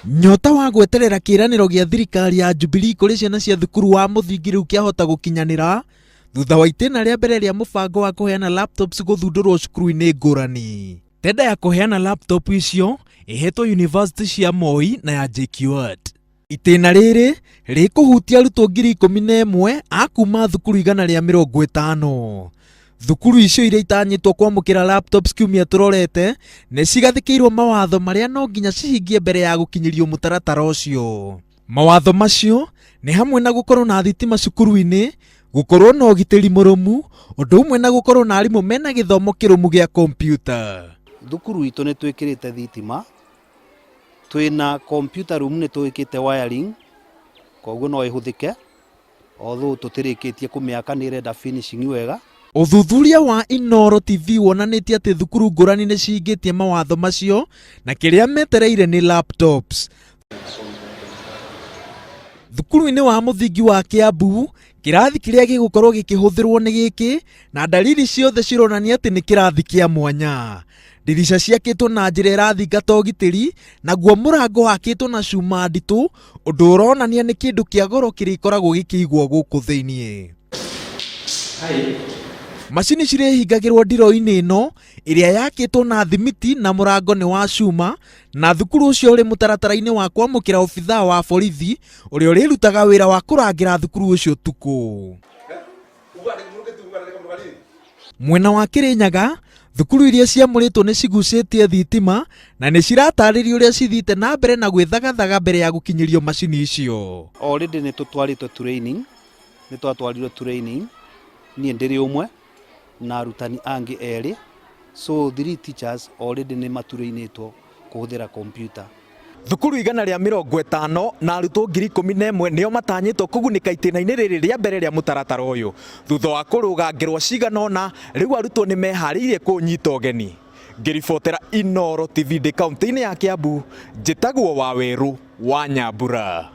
Nyota wa gweterera kĩĩranĩro gĩa thirikari ya Jubilee kũrĩ ciana cia thukuru wa mũthingi rĩu kĩahota gũkinyanĩra thutha wa itĩna rĩa mbere rĩa mũbango wa kũheana laptops gũthundũrwo cukuru-inĩ ngũrani. Tenda ya kũheana laptop icio ĩhetwo yunivasĩtĩ cia Moi na ya JKUAT. Itĩna rĩrĩ rĩkũhutia arutwo 11,000 a kuma thukuru 150. Thukuru icio iria itanyĩtwo kwamũkĩra laptops kiumia tũrorete nĩ cigathĩkĩirwo mawatho marĩa no nginya cihingie mbere ya gũkinyĩrio mũtaratara ũcio. Mawatho macio nĩ hamwe na gũkorwo na thitima cukuru-inĩ, gũkorwo na ũgitĩri mũrũmu, ũndũ ũmwe na gũkorwo na arimũ mena gĩthomo kĩrũmu gĩa kompiuta. Thukuru itũ nĩ twĩkĩrĩte thitima, twĩna computer room nĩ twĩkĩte wiring, koguo no ĩhũthĩke, although tũtirĩkĩtie kũmĩaka nĩ ĩrenda finishing wega. Ũthuthuria wa Inooro TV wonanĩtie atĩ thukuru ngũrani nĩ cihingĩtie mawatho macio na kĩrĩa metereire nĩ laptops. Thukuru-inĩ wa mũthingi wa Kiambu, kĩrathi kĩrĩa gĩgũkorwo gĩkĩhũthĩrwo nĩ gĩkĩ na ndariri ciothe cironania atĩ nĩ kĩrathi kĩa mwanya. Ndirica ciakĩtwo na njĩra ĩrathingata ũgitĩri, naguo mũrango wakĩtwo na cuma nditũ, ũndũ ũronania nĩ kĩndũ kĩa goro kĩrĩkoragwo gĩkĩigwo gũkũ thĩinĩ. Macini cirĩhingagĩrwo ndiro-inĩ ĩno ĩrĩa yakĩtwo na thimiti na mũrango nĩ wa cuma, na thukuru ũcio ũrĩ mũtaratara-inĩ wa kwamũkĩra obithaa wa borithi ũrĩa ũrĩrutaga wĩra wa kũrangĩra thukuru ũcio ũtukũ. Mwena wa Kĩrĩnyaga, thukuru iria ciamũrĩtwo nĩ cigucĩtie thitima na nĩ ciratarĩria ũrĩa cithiĩte na mbere na gwĩthagathaga mbere ya gũkinyĩrio macini icio. Already nĩ tũtwarĩtwo training, nĩ twatwarirwo training, niĩ ndĩrĩ ũmwe na arutani angĩ erĩ, so three teachers already nĩ maturĩinĩtwo kũhũthĩra computer. Thukuru 150 na arutwo 11,000 nĩo matanyĩtwo kũgunĩka itĩna-inĩ rĩrĩ rĩa mbere rĩa mũtaratara ũyũ. Thutha wa kũrũga ngerwa cigana ũna, rĩu arutwo nĩ meharĩirie kũũnyita ũgeni. Ngĩribotera Inooro TV ndĩ kaũntĩ-inĩ ya Kiambu, njĩtagwo Wawerũ wa Nyambura.